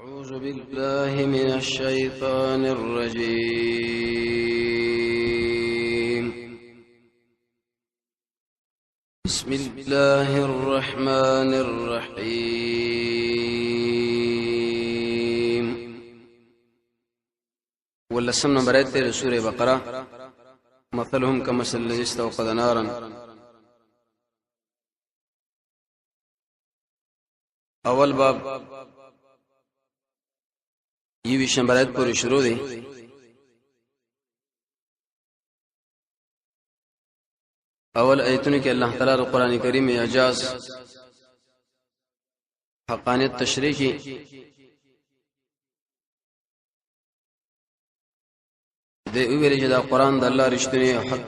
أعوذ بالله من الشيطان الرجيم. بسم الله الرحمن الرحيم. ولسم نمبر آیت دی سورة بقرة. مثلهم كمثل الذي استوقد نارا. اول باب یوویشت نمبر آیت پورې شروع دی. اول آیتونو کې الله تعالی د قران کریم اعجاز حقانیت تشریح کی. د ویل چې دا قران د الله رښتینی حق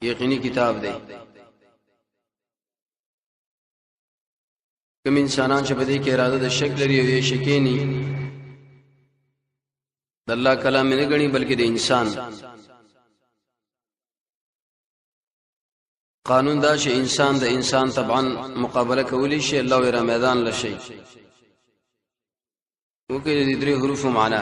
یقیني کتاب دی. کوم انسانان چې په دې کې اراده د شک لري او یې شکینی د الله کلام نه غني، بلکې د انسان قانون دا چې انسان د انسان طبعا مقابله کولی شي، الله ورا میدان لشي. وکړي د درې حروف معنا.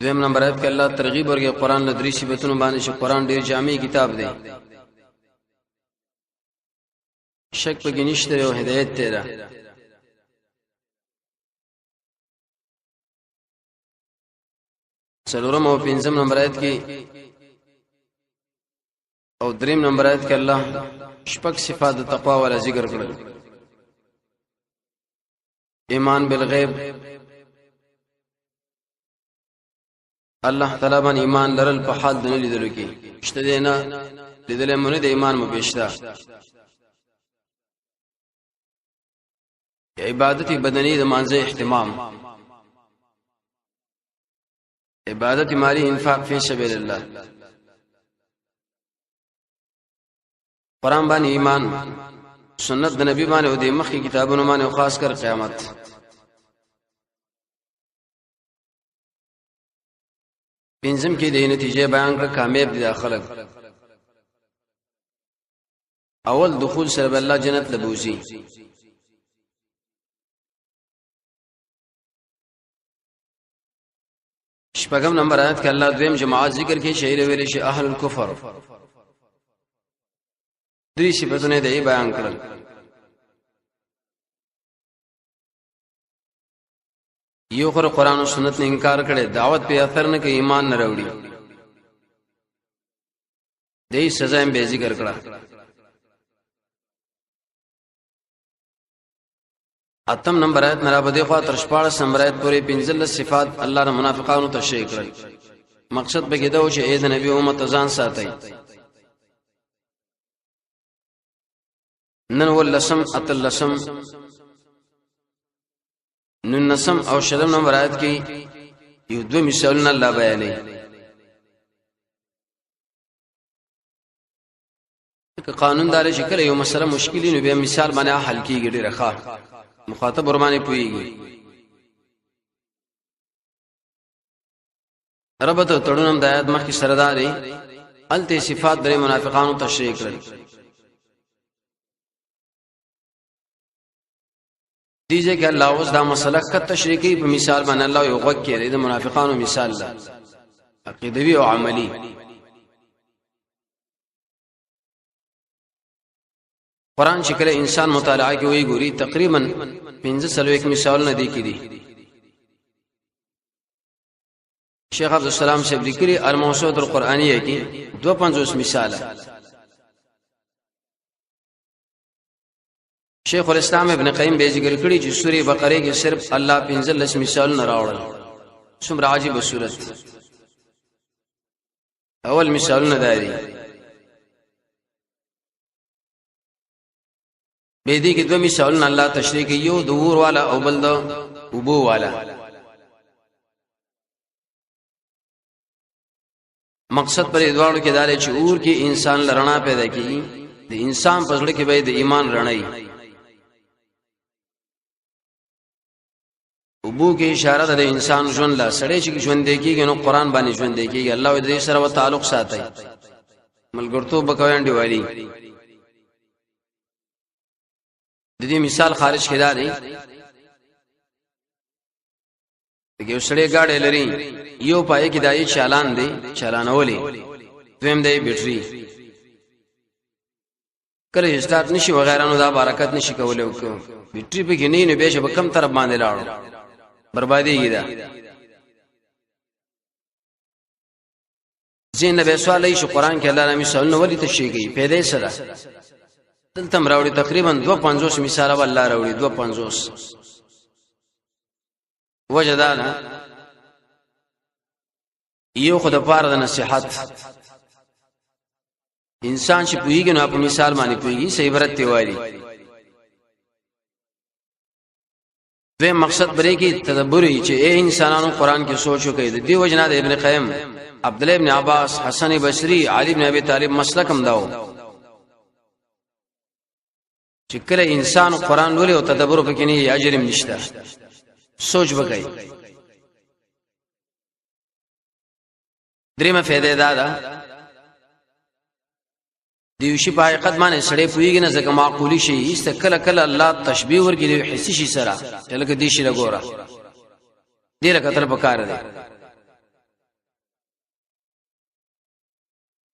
دویم نمبر آیت کې الله ترغیب ورکړي قرآن له درې صفتونو باندې چې قرآن ډیر جامع کتاب دی، شک پکې نشته او هدایت دی ده. څلورم او پنځم نمبر آیت کې او دریم نمبر آیت کې الله شپږ صفات د تقوا والا ذکر کړل. ایمان بالغیب، الله تعالی باندې ایمان لرل په حال د نه لیدلو کې شته دی، نه لیدل مونږ د ایمان مو پېښته. عبادت بدنی د مانځه اهتمام، عبادت مالی انفاق فی سبیل الله، قرآن باندې ایمان، سنت د نبی باندې او د مخکې کتابونو باندې، او خاص کر قیامت. پنځم کې د نتیجې بیان کړ، کامیاب دي دا خلک. اول دخول سره به الله جنت لبوزي. شپږم نمبر آیت کې الله دویم جماعت ذکر کې شهید ویل شي اهل الکفر، درې صفاتونه دی بیان کړل. یو خر قرآن او سنت نه انکار کړي، دعوت په اثر نه کوي، ایمان نه راوړي، دې سزا هم به ذکر کړه. اتم نمبر آیت نه را بده خوا تر 14 نمبر آیت پورې 15 صفات الله د منافقانو تشریح کړل. مقصد به کې دا و چې اې د نبی امت ځان ساتي. نن ولسم اتلسم نن نسم او شلم نمبر آیت کې یو دوه مثالونه الله بیانوي. که قانون دار چې کله یو مسله مشکلی نو بیا مثال باندې حل کیږي، ډیره ښه مخاطب ور باندې پويږي. ربط او تړونم د آیات مخکې سره داري الته صفات درې منافقانو تشریح کړل. دیږي کې الله اوس دا مسله کته تشریح کوي په مثال باندې. الله یو غوږ کې د منافقانو مثال ده عقیدوي او عملی. قرآن چې کله انسان مطالعه کوي ګوري تقریبا 45 مثالونه دي کې دي. شیخ عبد السلام صاحب لیکلي الموسوعه القرآنیه کې 52 مثال. شیخ الاسلام ابن قیم به ذکر کړی چې سورې بقره کې صرف الله 15 مثالونه راوړل. څومره عجیب صورت. اول مثالونه داري به دې کې دوه مثالونه الله تشریح کوي، یو د ور والا او بل د وبو والا. مقصد پر دواړو کې دار چې اور کې انسان لرنا پیدا کیږي، د انسان په زړه کې به د ایمان رڼای. وبو کې اشاره ده د انسان ژوند لا سړی چې ژوند دی کیږي نو قرآن باندې ژوند دی کیږي. الله دې سره و تعلق ساتي، ملګرتوب بکوي انډیوالي. د دې مثال خارج کړه دی. یو سړی گاډی لري، یو پای کې دای چالان دی، چالانولې، دویم دی بیټری. کله چې سٹارټ نشي وغیرہ نو دا برکت نشي کولای، او کو بیټری په کې نه نو به شب کم طرف باندې لاړو، بربادي دا. زین به سوال شي، قران کې الله نبی صلی الله علیه تشریح کوي پیدا سره دلته راوړي تقریبا 250 مثال الله راوړي 250. وجه دا ده، یو خود پاره د نصيحت، انسان چې پوهیږي نو په مثال باندې پوهیږي، صحیح عبرت دی والی. دوی مقصد بری کې تدبر چې اے انسانانو قران کې سوچ وکړئ. د دې وجنه د ابن قیم، عبد الله ابن عباس، حسن بصری، علی ابن ابي طالب مسلک هم داو چې کله انسان قران لولي او تدبر پکې نه، اجر هم نشته، سوچ وکړئ. دریمه فائدې دا ده، دیو شي په حقیقت باندې سړی پویږي نه، ځکه معقولی شي. ایست کله کله الله تشبیه ورکړي دی حسی شي سره، چې لکه دی شي لګوره دې لکه تر پکار دی.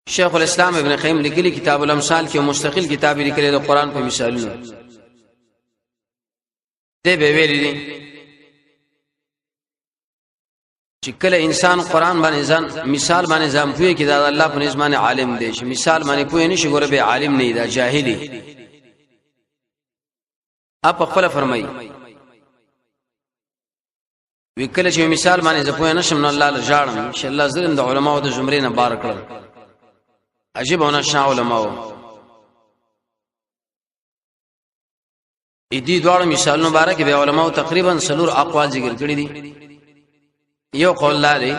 شیخ الاسلام ابن قیم لیکلی کتاب الامثال کې، مستقل کتاب لیکلی د قران په مثالونو دی، به ویلي دي چې کله انسان قران باندې ځان مثال باندې ځان پوهه کې، دا الله په نظم باندې عالم دی، چې مثال باندې پوهه نشي ګوره به عالم نه دی، جاهلی. اپ خپل فرمایي وکله چې مثال باندې زه پوه نشم نو الله لجاړم چې الله زرم د علماو د زمرې نه بار کړم. عجیب او نشه علماو دې دواړو مثالونو مبارک به علماو تقریبا سلور اقوال ذکر کړی دي. یو قول لري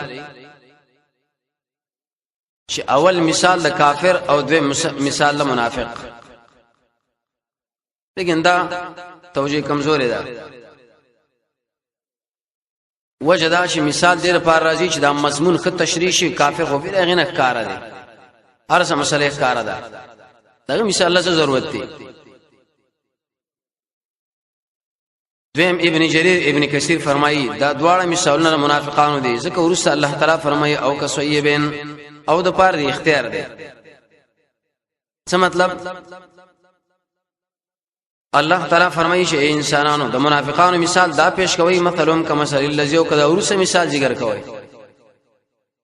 چې اول مثال د کافر او دوی مثال د منافق، لیکن دا توجیه کمزورې ده. وجه دا چې مثال دې لپاره راځي چې دا مضمون خط تشریح شي. کافر خو به هغه نه ښکار دی، هر څه مسله ښکار ده، دا مثال له ضرورت دی. دویم ابن جریر ابن کثیر فرمایي دا دواړه مثالونه منافقانو دي، ځکه ورسته الله تعالی فرمایي او کسیبن او د پاره دی اختیار دی. څه مطلب؟ الله تعالی فرمایي چې انسانانو د منافقانو مثال دا پیش کوي، مثلهم کمثل الذی، او کدا ورسه مثال ذکر کوي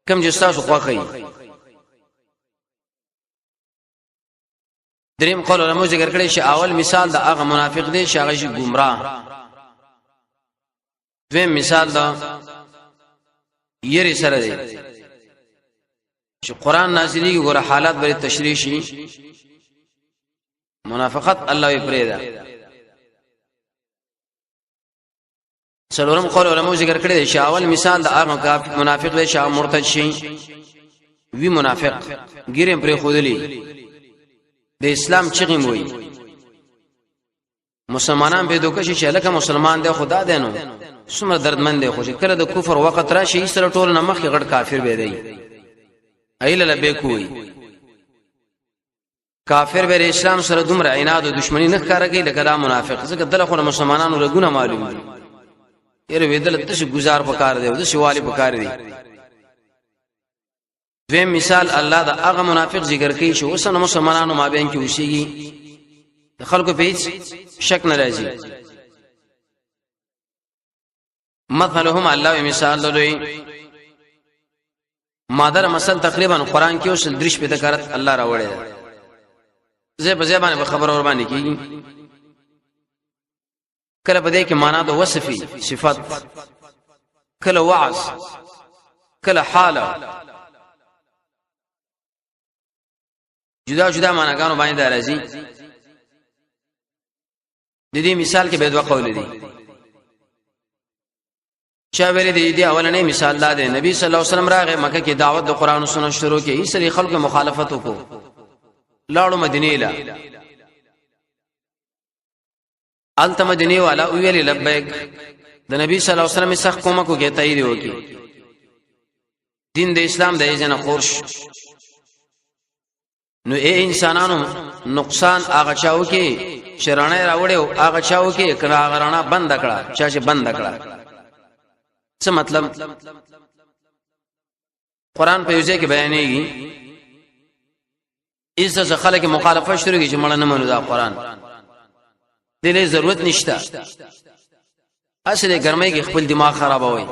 کم چې تاسو خوښی. دریم قول علماء ذکر کړی چې اول مثال د هغه منافق دی چې هغه گمراه، دویم مثال دا یری سره دی چې قران نازلېږي، ګوره حالات بری تشریح شي، منافقت الله یې پرې ده. څلورم قول علماء ذکر کړی دی چې اول مثال د هغه کافر منافق دی چې مرتد شي وی، منافق ګیرم پرې خودلی، د اسلام چغې وي، مسلمانان به دوکه شي چې لکه مسلمان دی خدا دی نو څومره دردمن دی، خو چې کله د کفر وخت راشي سره ټول نه مخکې غټ کافر به دی، ایله لبه کوي. کافر به اسلام سره دومره عناد او دښمنی نه ښکاره کوي لکه دا منافق، ځکه دله خو مسلمانانو رګونه معلوم دي، یره ویدل تاسو گزار پکار دی او د شوالی پکار دی. دویم مثال الله دا هغه منافق ذکر کوي چې اوس نو مسلمانانو مابین کې اوسېږي، د خلکو په هیڅ شک نه راځي. مثلهم الله مثال لري مادر مثل تقریبا قران کې اوس درش په ذکرت الله راوړی دی، زه په ځای خبر ور باندې کیږي. کله په دې کې معنا د وصفي صفت، کله وعظ، کله حاله، جدا جدا معناګانو باندې راځي. د دې مثال کې به دوه قول دي. چا ویل دي دې اولنې مثال دا دی، نبی صلی الله علیه وسلم راغی مکه کې دعوت د قران او سنت شروع کړي، یې سری خلکو مخالفت وکړو، لاړو مدینه لا، الته مدینه والا ویل لبیک، د نبی صلی الله علیه وسلم سخت کومه کو کې تایید وکي، دین د اسلام د اذن خورش. نو اے انسانانو نقصان هغه چاو کې چې رڼا راوړې او هغه چاو کې کړه، هغه رڼا بند کړه چا چې بند کړه. څه مطلب؟ قران په یو ځای کې بیانېږي، ایسه خلک مخالفت شروع کی چې مړ نه منو دا قران، دې له ضرورت نشته، اصل ګرمۍ کې خپل دماغ خرابوي،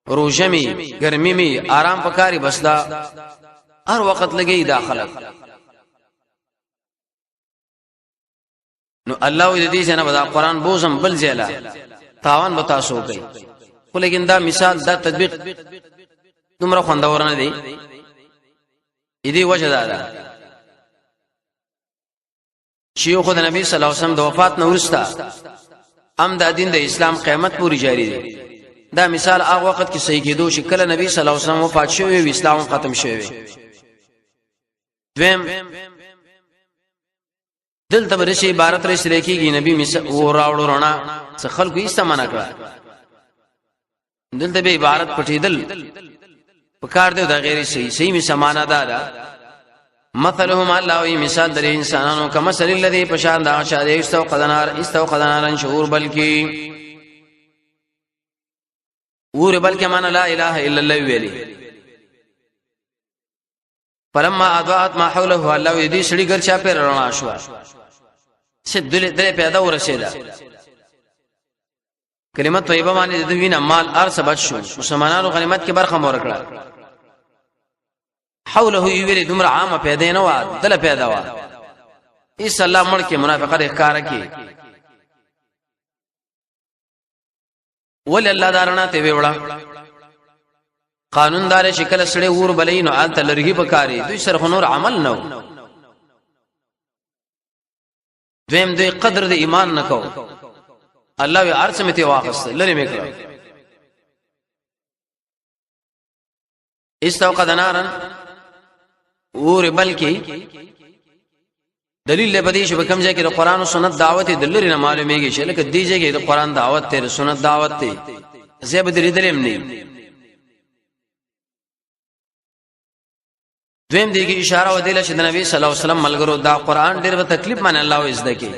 روزه می ګرمي می آرام پکاري، بس دا هر وخت لګي دا خلک. نو الله دې دې نه دا قران بوزم بل ځای تاوان به تاسو کوي. خو لیکن دا مثال دا تطبیق دومره خوندور نه دی. دې وجه دا ده چې یو خو د نبی صلی الله علیه وسلم د وفات نه وروسته ام د دین د اسلام قیامت پوری جاری دی. دا مثال هغه وخت کې صحیح کېدو چې کله نبی صلی الله علیه وسلم وفات شوی وي، اسلام ختم شوی وي. دویم، دلته به رشي عبارت رسې لیکيږي، نبی مس او راوړو رڼا، څه خلکو یې سمانه کړه. دلته به عبارت پټېدل په کار دی، دا غیر صحیح صحیح می سمانه ده. دا مثلهم الله وی مثال در انسانانو کما مثل الذي پشان دا شاده استوقدنار استوقدنارن شعور، بلکی ور بلکې معنا لا اله الا الله ویلی. فلما اضاءت ما حوله، الله دې سړي ګر چا پر رڼا شو، چې دلې دلې پیدا ورسېده، کلمه طیبه باندې د وینا مال ارس بچ شو، مسلمانانو غنیمت کې برخه مور کړه. حوله ویلې دومره عامه پیدا نه و، دله پیدا و. ایس الله مړ کې منافقت ښکار کې ول الله دارنا ته ویوړه. قانون دار چې کله سړی ور بلې نو آل ته لرګي پکاري، دوی سره نور عمل نه. دویم، دوی قدر د ایمان نه کو، الله وی ارڅ مته واخست لری میکړه. استوقد نارن اور، بلکې دلیل له بدی چې په کوم ځای کې د قران او سنت دعوت د لری نه معلومیږي، چې لکه دی ځای کې د قران دعوت ته سنت دعوت ته زه به درېدلم نه. دویم، دیګه اشاره و دیله چې د نبی صلی الله علیه وسلم ملګرو دا قران ډېر په تکلیف باندې الله عزت کې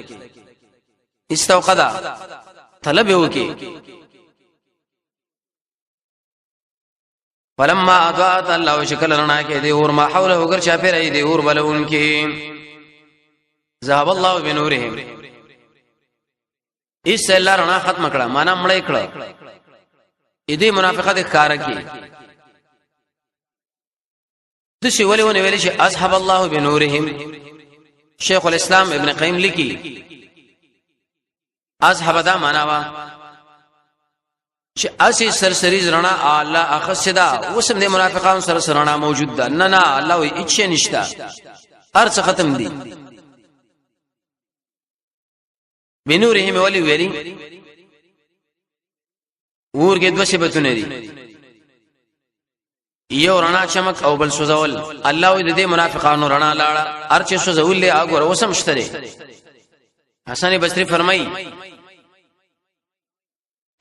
استوقدا طلب وکي. فلما اضاءت الله شکل رڼا کې دی اور ما حوله وګر چا پیر دی اور بلون کې، ذهب الله بنورهم، اس الله رڼا ختم کړه، معنا مړ کړه، دې منافقت ښکار کی. د څه ولې ونه ویل چې اصحاب الله بنورهم؟ شیخ الاسلام ابن قیم لیکي، اصحاب دا معنا وا چې اسی سرسری رڼا الله اخصدا، وسم د منافقانو سره رڼا موجود ده. نه نه، الله وی هیڅ نشتا، هر څه ختم دي. بنورهم ولی ویلی؟ ورګه دوه صفاتونه دي، یو رڼا چمک او بل سوزول. الله وی د دې منافقانو رڼا لاړه، ارچ سوزول له اګور وسم شته. حسن بصری فرمایي،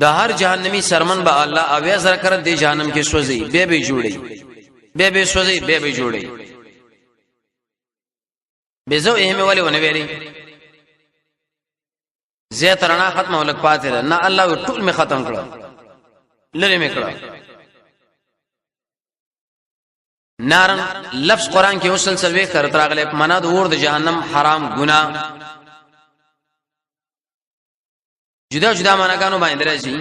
د هر جهنمی سرمن به الله اویا زره کړ دی جهنم کې سوځي، به به جوړي، به به سوځي، به به جوړي. بزو اهم ولی ونه ویلي؟ زیات رڼا ختمه ولک پاتې ده. نه، الله ټول می ختم کړ، لری می کړ. نارن لفظ قران کې وصل سلوي کړ تراغله معنا د اور د جهنم، حرام، ګنا، جدا جدا معناګانو باندې راځي.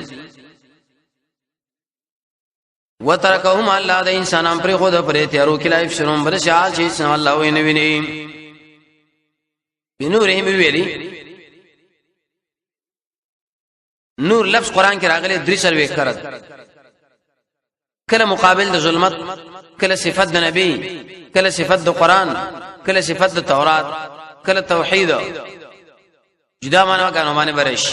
وترکهم، الله د انسانان پر خود پر تیارو کې لایف شروم بر شال چې سن الله ویني ویني. بنورهم ویلي، نور لفظ قران کې راغلي درې سروي کرد، کله مقابل د ظلمت، کله صفت د نبی، کله صفت د قران، کله صفت د تورات، کله توحید، جدا معنا غانو باندې برش.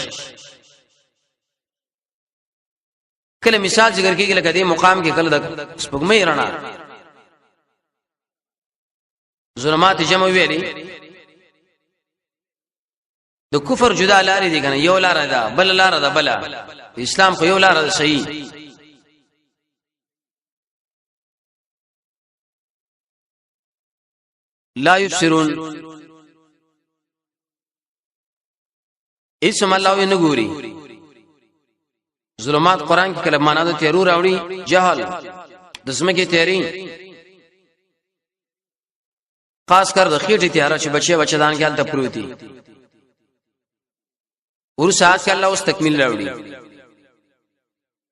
کله مثال ذکر کیږي لکه دې مقام کې، کله د سپوږمۍ رڼا. ظلمات جمع ویلي، د کفر جدا لارې دي کنه، یو لار ده، بل لار ده، بل اسلام خو یو لار ده صحیح. لا يبصرون. هیڅ هم الله نه ګوري. ظلمات قران کې کله معنا د تیرو راوړي، جهل د سمګي تیری، خاص کر د خېټې تیاره چې بچي بچدان کې حالت پروتي. ورسات کې الله اوس تکمیل راوړي،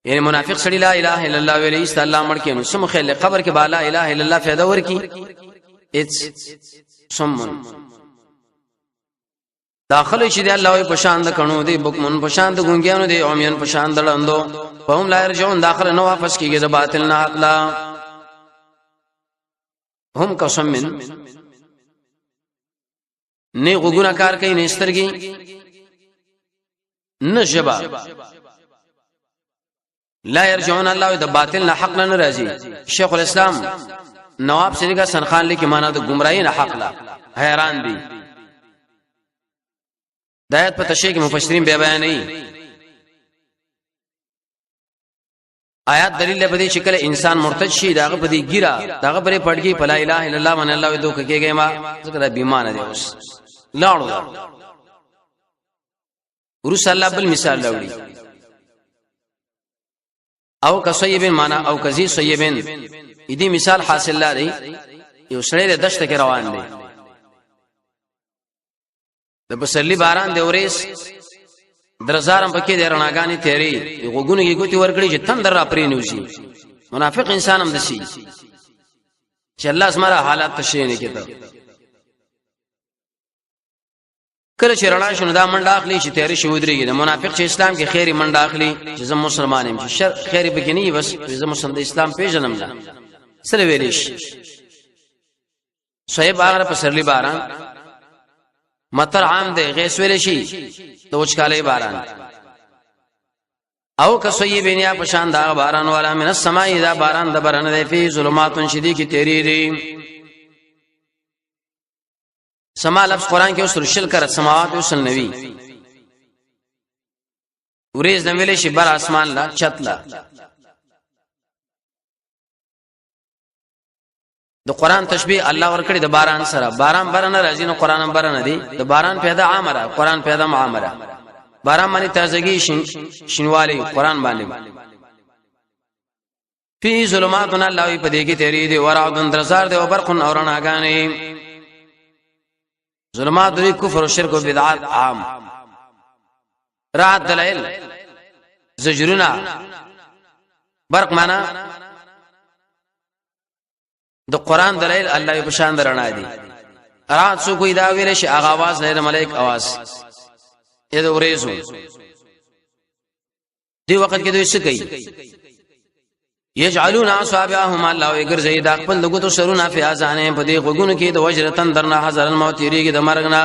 یعنی منافق سړی لا اله الا الله ویلې است الله مړ کینو سم خیل قبر کې بالا اله الا الله فایده ورکی. اچ سمن داخل چې دی الله وي پشان د کణو دی، بکمن پشان د ګونګیانو دی، اومیان پشان د لندو فهم لا يرجعون، داخل نه واپس کیږي د باطل نه حق لا. هم قسم من نه غوګونه کار کوي، نه سترګي، نه ژبه. لا يرجعون الله د باطل نه حق نه راځي. شیخ الاسلام نواب صدیق حسن خان لیکي معنا د گمراهی نه حق لا حیران دي. د آیت په تشریح کې مفسرین بیا بیانوي آیات دلیل په دې چې کله انسان مرتد شي، داغه په دې ګیره داغه پرې پړګي په لا اله الا الله من الله دوک کېږي، ما ځکه دا بیمانه دی اوس لاړو. ورس الله بل مثال راوړي، او کصیبن معنا او کزی صیبن. دې مثال حاصل لري، یو سړی د دشت کې روان دی، د پسرلی باران دی، اوریس درزارم پکې د رڼاګانې تیری، غوګونو کې ګوتی ورکړي چې تندر را پرې نوځي. منافق انسان هم دسی چې الله زمره حالات تشریح نه کړي. کله چې رڼا شنو دا منډه اخلي چې تیاری شي ودرېږي. د منافق چې اسلام کې خیری منډه اخلي چې زه مسلمان یم، چې شر خیری پکې نه، بس زه مسلمان د اسلام پیژنم نه سره ویلی شي. صاحب هغه پسرلی باران مطر عام دی، غیس ویل شي د وچکالۍ باران. او کسیبین یا پشان دا باران والا، من السماء دا باران د باران دی، فی ظلمات شدید کی تیری دی. سما لفظ قران کې اوس شل کر سماوات اوسل نوی ورېز د ویلې شي بر اسمان لا چت لا. د قران تشبیه الله ورکړي د باران سره. باران بار نه راځي نو قران هم بار نه دی. د باران پیدا عامره، قران پیدا عامره. باران باندې تازگی شینوالی قران باندې. فی ظلماتنا الله په دې کې تیری دی، ورعدن درزار دی، او برقن اورناګانی. ظلمات دی کفر او شرک او بدعات عام. رات دلائل زجرونه. برق معنا د قران دلایل الله په شان درنا دي. رات سو کوئی دا ویل شي هغه आवाज نه، ملائک आवाज یې د ورېزو دی وخت کې دوی څه کوي؟ یجعلون اصابعهم الله وګرځي دا خپل دغه سرونه فی اذانهم په دې غوګونو کې د وجر تندر نه، حذر الموت یریږي د مرګ نه،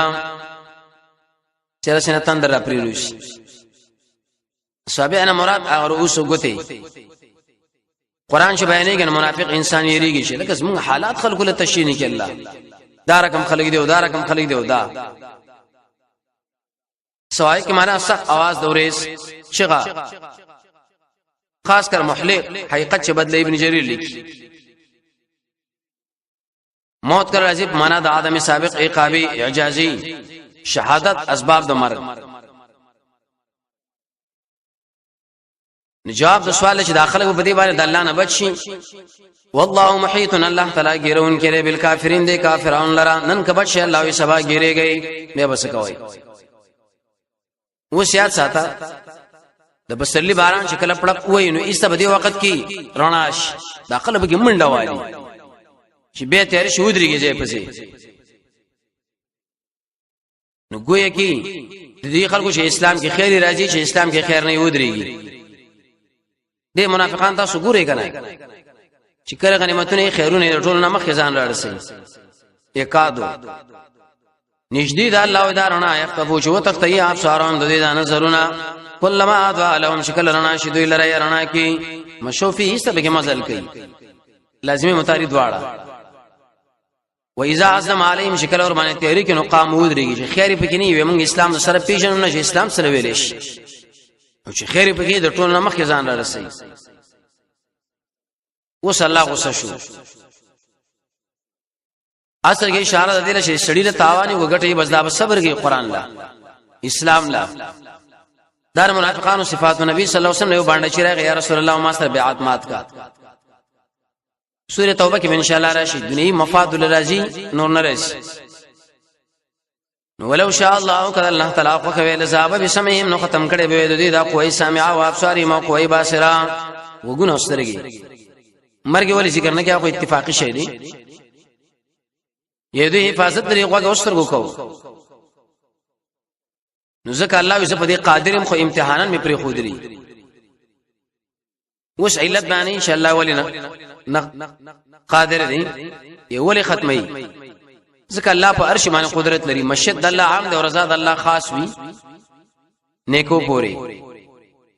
چیرې سینه تندر را پریروش. اصابعنا مراد هغه رؤوس غوته. قران چې بیانېږي منافق انسان یریږي چې لکه زموږ حالات خلکو له تشریح نه کړي، دا رقم خلک دی او دا رقم خلک دی او دا سوای کې معنا سخت आवाज دوریس چغه، خاص کر محلق حقیقت چې بدله ابن جریر لیکي. موت کر راځي معنا د عدم سابق عقابي اعجازي شهادت اسباب د مرګ. جواب د سوال چې داخله په دې باندې د الله نه بچ شي. والله محیط، الله تعالی ګیرون کړي بالکافرین دې کافرون لرا. نن کبچ شي الله وي سبا ګیره گئی به بس کوي. و سیاد ساته د بسرلی باران چې کله پړق وای نو ایسته په دې وخت کې رڼاش داخله به منډه والی چې به تیار شو ودرېږي ځای پسې. نو ګویا کې د دې خلکو چې اسلام کې خیر راځي، چې اسلام کې خیر نه ودرېږي. دې منافقان تاسو ګورئ کنه چې کله غنیمتونه خیرونه ټول نه مخ ځان راړسي یکادو نږدې د الله ادارونه یخطفو چې وتښتي ابصارهم د دې د نظرونه. کلمہ اضاء لهم شکل رڼا شي دوی لره رڼا کې مشو فی هیڅ به مزل کوي لازمي متاری دواړه. و اذا عزم عليهم شکل اور باندې تحریک نو قام ودرېږي چې خیر پکې نه وي، موږ اسلام سره پیژنو نه چې اسلام سره ویل شي، او چې خیر پکې د ټول نه مخکې ځان را رسي. اوس الله غوسه شو. اصل کې اشاره ده چې سړی له تاوان وګټي بس دا صبر کې قران لا اسلام لا دار منافقانو صفات. نبی صلی الله علیه وسلم یو باندې چې راغی، یا رسول الله، ما سره بیعت مات کا. سوره توبه کې ان شاء الله راشي. دنیوي مفاد لرازي، نور نه راشي. ولو شاء الله، کله الله تعالی خو کوي، لذاب بسمهم، نو ختم کړي به د دې دا قوي سامعه او ابصاری ما قوي باصره، وګونه سترګي. مرګ ولې ذکر نه کیا؟ خو اتفاقی شی دی. یې دوی حفاظت لري غوږ او سترګو کو، نو ځکه الله یې په دې قادرم، خو امتحانن می پرې خودري. اوس علت باندې ان شاء الله ولې نه قادر دی، یو ولې ختمي؟ ځکه الله په عرش باندې قدرت لري. مشهد د الله عام دی او رضا د الله خاص وي نیکو پوری.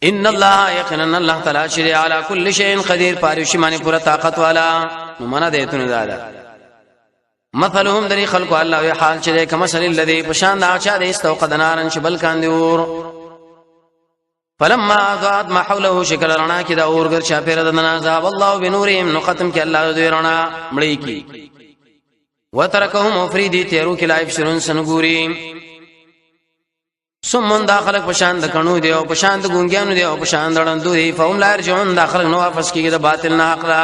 ان الله، یقینا الله تعالی چې علی کل شیء قدیر، پارشي باندې پورا طاقت والا. نو معنا دیتونه دا مثلهم دری خلق الله وی حال چې کما سل الذی، پشان دا چا دې، استوقد نارن، چې بل کاندي اور، فلما اضاءت ما حوله، شکل رڼا کې دا اور ګر چا پیر د نازا، والله بنورهم، نو ختم کې الله دوی رڼا مړی کی، وترکهم افریدی تیرو کې، لایف شرون سنګوري. سمون، دا خلق پشان د کڼو دی او پشان د ګونګیانو دی او پشان د ړندو دی. فهم لا يرجعون، دا خلق نو واپس کیږي د باطل نه حق لا.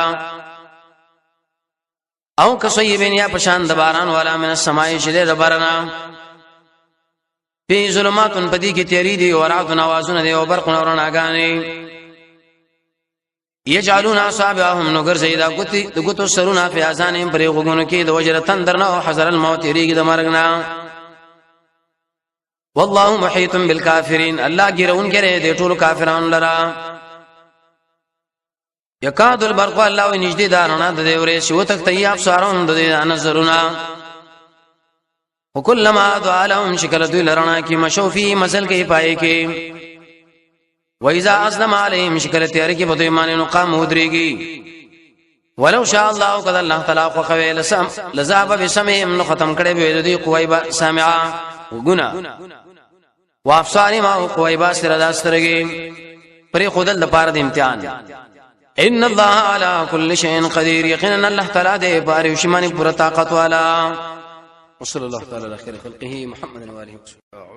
او کصیبین، یا پشان د باران والا، من السماء، شده د بارنا، فی ظلمات، پدی کې تیری دی، او رعد، نوازونه دی، او برق، رڼاګانې، یجعلون اصابعهم، نو ګرځي دا ګوتی د ګوتو سرونه، فی اذانهم، پرې غوګونو کې، د وجر تندر نه، او حذر الموت، یریږي د مرګ نه. والله محیط بالکافرین، الله ګرون کړي د ټولو کافرانو لرا. یکاد البرق، الله و نږدې دارونه د دې ورې شو، تختی ابصارهم، د دې نظرونه، وکلما دعا لهم، شکل دوی لرنا کی، مشو فی، مسل کې پای کې، وایذا اسلم علیهم، شکل تیار کې په ایمان، نو قام ودریږي. ولو شاء الله، قد الله تعالی خو خوي، لسم لذاب بسمهم، نو ختم کړي به دوی قوی با سامعا وګنا وافصار ما قوی با سره داسترګي، پرې خودل د پاره د امتحان. ان الله على كل شيء قدير، یقینا الله تعالی دې پاره شمن پورا طاقت والا. وصلى الله تعالى على خير خلقه محمد وآله وسلم.